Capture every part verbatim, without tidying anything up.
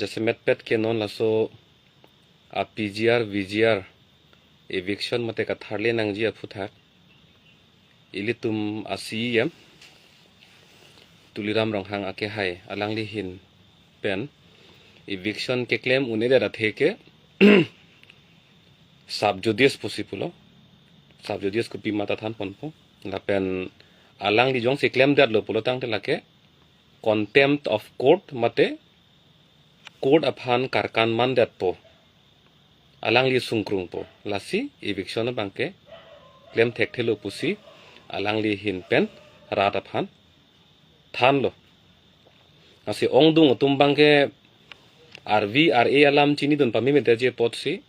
Semet pet ke non laso a P G R, V G R eviction mate katharle nangji aphuthak ilitum a C E M Tuliram Ronghang akehai alangli ahin pen eviction keklem un-edet athe ke sub judice pusi pulo. Sub judice kopima ta thanponpo. Lapen alangli jongsi klemdetlo pulo tangte lake contempt of court mate court aphan karkan mandetpo. Alangli sungkrungpo. Lasi eviction abangke klem thekthelo pusi alangli ahin pen rat aphan thanlo. Lasi ongdung atum abangke R V R A alam chinidun pamemedetji apotsi,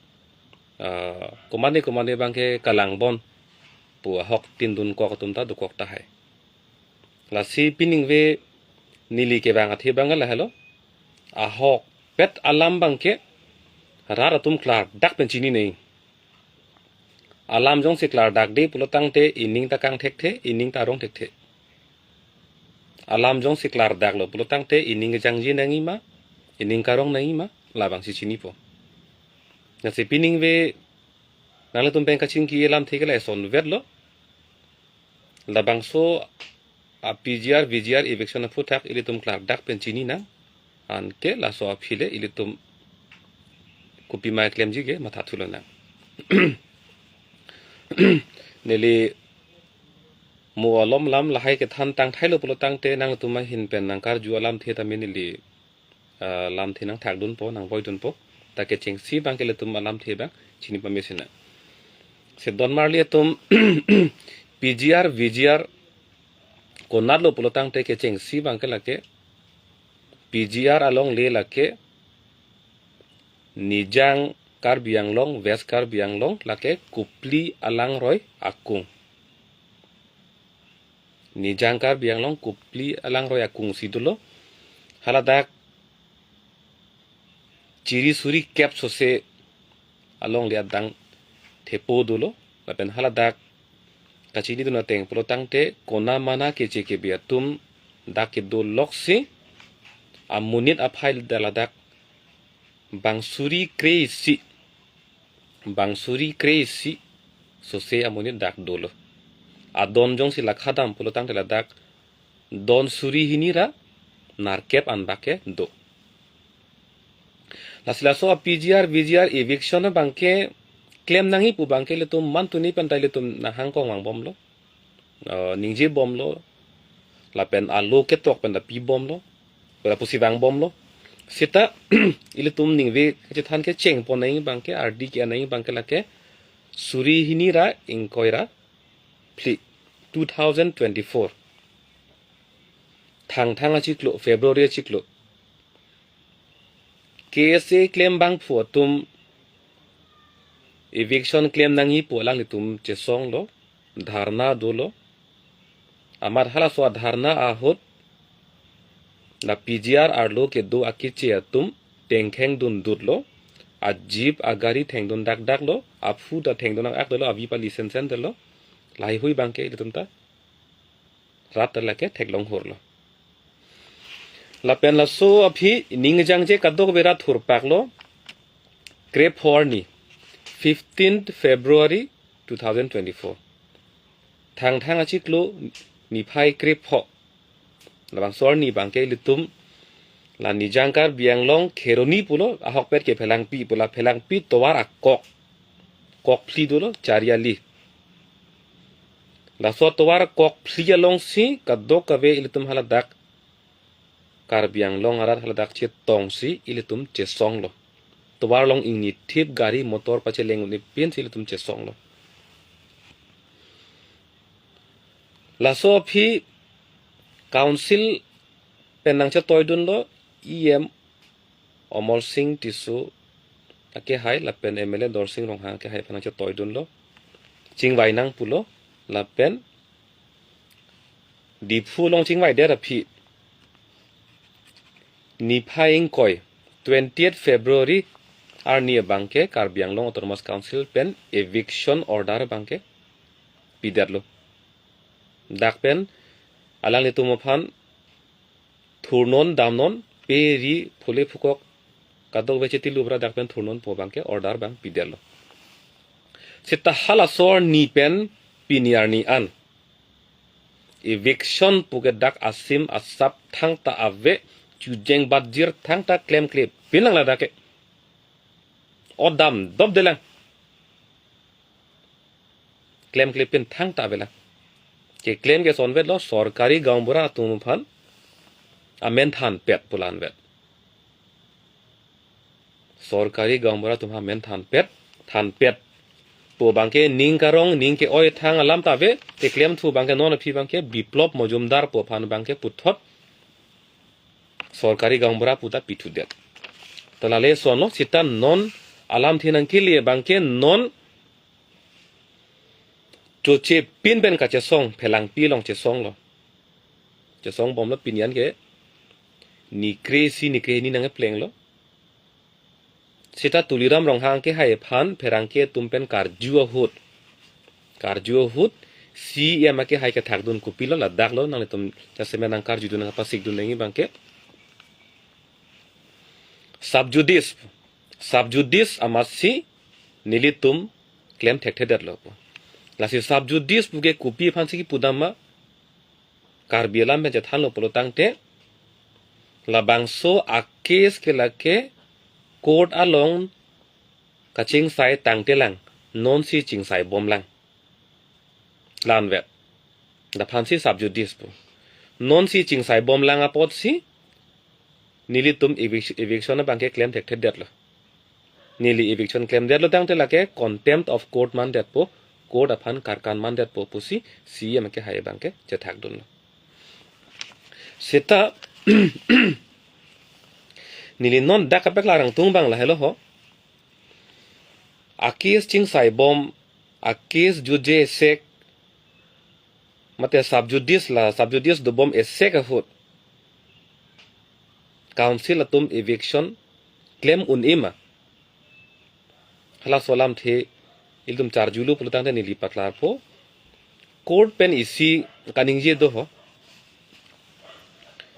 ah, komane komane abangke kalangbom pu ahok tindunkok atum ta dokok tahai. Lasi piningve neli kevang athe abang lahelo. Ahokpet alam abangke rat atum klardak pen chini nangji. Alam jongsi klardakde pulo tangte ining ta kang thekthe, ining ta arong thekthe. Alam jongsi klardaklo pulo tangte ining kejangji nangji ma, ining karong nangji ma, labangsi chinipo. Lasi piningve nanglitum pen kachingki alamthe ke la eson vetlo. Labangso a P G R, V G R eviction aphuthak ilitum klardak pen chini nang. Anke laso aphi le ilitum kopima klemji ke mathathulo nang. Neli mo alom lam lahai kethan tangthailo pulo tangte nangtum ahin pen nangkarju alamthe tame neli, ah, lamthe nangthakdunpo, nangvoidunpo. Ta kechengsi abangke ilitum alamthe abang chini pamesena. Sedon marli atum P G R, V G R konatlo pulo tangte kechengsi abangke lake P G R alongle lake Nijang Karbi Anglong, West Karbi Anglong lake Kopili alangroi akung. Nijang Karbi Anglong Kopili alangroi akungsi dolo. Haladak chiri suri kep sose alongle adang thepo dolo. Lapen haladak kachinidun ateng pulo tangte kona mana keche kebe atum dak kedo loksi amonit aphai daladak bang suri kre-isi, bang suri kre-isi sose amonit dak dolo. Adon jongsi lakha dam pulo tangte ladak don suri hini ra nerkep an bak kedo. Lasi laso a P G R, V G R eviction abangke klem nangji pu abangke ilitum mantuni pen ta ilitum nanghang kong vangbomlo. Eh, ningjebomlo, lapen alo ketok pen ta pibomlo, pada pusi vangbomlo. Seta ilitum ningve kachethan kechengpon nangji abangke, ardi ke-en nangji abangke lake suri hini ra ingkoi ra phli, two thousand twenty-four. Thangthang achiklo, February achiklo. K S A klem abangphu atum eviction klem nangji pu alanglitum chesonglo, dharna dolo. Amat halaso adharna ahut la P G R arlo kedo akeche atum tengkheng dundutlo, a jeep agari thengdun dakdaklo, aphu ta thengdun akdaklo, avi pali sensen detlo, lahaihui abangke ilitum ta rat ta lake theklong hurlo. Lapen laso aphi ning jangje kadokave rat hurpaklo, krepho arni, fifteenth February two thousand twenty-four. Thangthang achiklo niphai krepho. Labangso arni abangke ilitum la Nijang Karbi Anglong Kheroni pulo, ahokpet ke Phelangpi pulo, Phelangpi tovar akok, kok phli dolo, Chariali. Laso tovar kok phli alongsi kadokave ilitum haladak Karbi Anglong arat haladak chetongsi ilitum chesonglo. Tovar along ingnithip gari motor pacheleng un-e pensi ilitum chesonglo. Laso aphi council pen nangchetoidunlo, E M Amol Sing Tisso akehai lapen M L A Dorsing Ronghang akehai aphan nangchetoidunlo. Chingvai nang pulo lapen Diphu along chingvaidet aphi niphai ingkoi, twentieth February arni abangke Karbi Anglong Autonomous Council pen eviction order abangke pidetlo. Dak pen alanglitum aphan thurnon damnon pe ri phule phukok Kadokave chetilu pra dak pen thurnon pu abangke order abang pidetlo. Seta hala asor ni pen pini arni an eviction puke dak asim asap thangta ave, chujeng batjir thangta klemkle pin lang ladak ke. Odam dopdelang. Klemkle pin thangta avelang. Keklem ke sonvetlo, sorkari gaonbura atum aphan amen thanpet pu la-anvet. Sorkari gaonbura atum amen thanpet, thanpet pu abangke ning karong, ning ke-oi thang alam ta ave, te klemthu abangke non aphi abangke Biplop Mojumdar pu aphan abangke puthot sorkari gaonbura puta pithudet. Ta lale sonlo, seta non alamthe nangkele abangke non choche pin pen kachesong, Phelangpi along chesonglo. Chesong bomlo, pini an ke ni kre-isi ni kre-hini nangkeplenglo. Seta Tuliram Ronghang akehai aphan pherangke atum pen karju ahut, karju ahut, C E M akehai kethakdun kopilo, ladaklo, nanglitum jasemet nangkarjudun, nangpasikdun nangji abangke. Sub judice, sub judice amatsi nelitum klem thekthedetlo. Lasi sub judice puke kopi aphansi kipudam ma? Karbi alam pen chethanlo pulo tangte, labangso a-case ke lake court along kachingsai tangtelang, nonsi chingsaibomlang, la-anvet. Laphansi sub judice pu. Nonsi chingsaibomlang apotsi nelitum evic-, eviction abangke klem thekthedetlo. Neli eviction klemdetlo tangte lake contempt of court mandetpo, court aphan karkan mandetpo pusi C E M akehai abangke chethakdunlo. Seta neli non dak kapaklar angtung abang lahelo ho. A-case chingsaibom, a-case juje esek, mate sub judice, la sub judice dobom esek ahut council atum eviction klem un-e ma? Halaso alamthe ilitum charjulo pulo tangte neli paklarpo. Court pen isi kaningje do ho.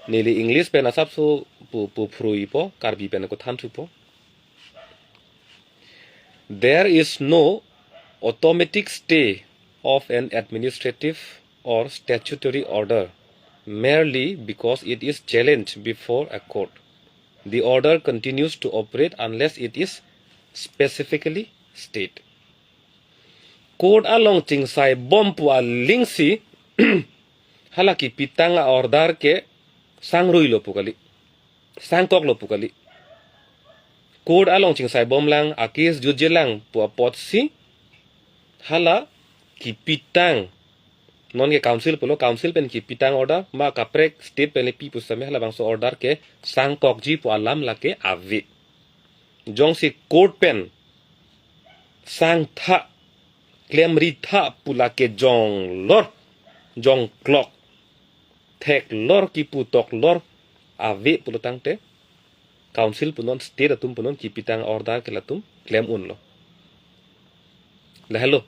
Neli English pen asapso pu, pu phruipo, Karbi pen ako thanthupo. There is no automatic stay of an administrative or statutory order merely because it is challenged before a court. The order continues to operate unless it is specifically stayed. Court along chingsaibom pu alingsi hala kipitang a-order ke sangruilo pu kali, sangkoklo pu kali. Court along chingsaibomlang, a-case jujelang pu apotsi hala kipitang, non ke council pulo, council pen kipitang order ma kaprek state pen le pi pusitame halabangso order ke sangkokji pu alam lake ave. Jongsi court pen sangtha, klemritha pu lake jonglor, jongklok, theklor, kipu toklor ave pulo tangte, council punon, state atum punon kipitang order ke latum klem unlo. Lahelo.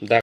Dak